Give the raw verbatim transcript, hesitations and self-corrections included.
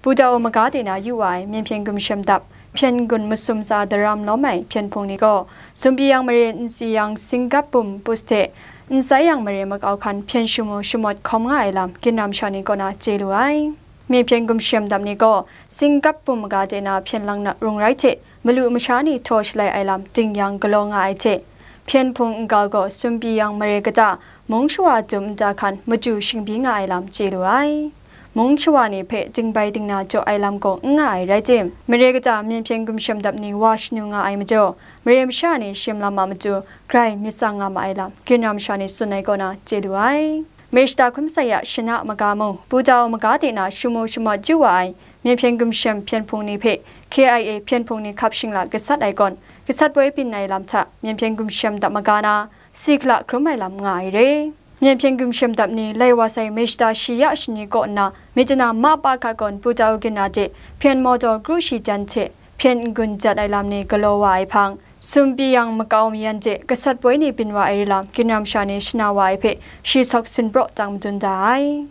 Pu Dau maga de na yu wa ai Myen Hpyen Gumshem Dap hpyen n-gun masum tsa daram lawm ai hpyen hpung ni gaw, Sumpi Yang mare n si yang Singkap Bum Pus hte n sai yang mare makau hkan hpyen shamu shamawt hkawm nga ai lam ginram sha ni kaw na chye lu ai. Myen Hpyen Gumshem Dap ni gaw Singkap Bum maga de na hpyen lang na rung rai hte malu masha ni htaw shalai ai lam ding yang galaw nga ai hte, hpyen hpung nkau gaw Sumpi Yang mare kata mung shawa dum nta hkan machyu shingbyi nga ai lam chye lu ai. Mung shawa ni hpe dingbai dingna jaw ai lam gaw n nga ai rai tim, mare kata Myen Hpyen Gumshem Dap ni wa shanu nga ai majaw, mare masha ni shim lam a matu grai myit tsang nga ma ai lam ginram sha ni tsun ai kaw na chye lu ai. Mei shata hkun masai a shana maga mung, Pu Dau maga de na shamu shamawt yu wa ai Myen Hpyen Gumshem hpyen hpung ni hpe K I A hpyen hpung ni hkap shingla gasat ai kawn, gasat poi byin ai lam hta Myen Hpyen Gumshem Dap maga na, si hkala hkrum ai lam nga ai re. Myen Hpyen Gumshem Dap ni lai wa sai mei shata shi ya shani kaw nna, myit chana ma pa hka gawn Pu Dau ginra de hpyen mawdaw kru shi jan hte hpyen n-gun jat ai lam ni galaw wa ai hpang, Sumpi Yang makau mayan de gasat poi ni byin wa ai re lam ginram sha ni shana wa ai hpe shi sawk sinpraw tang madun da ai.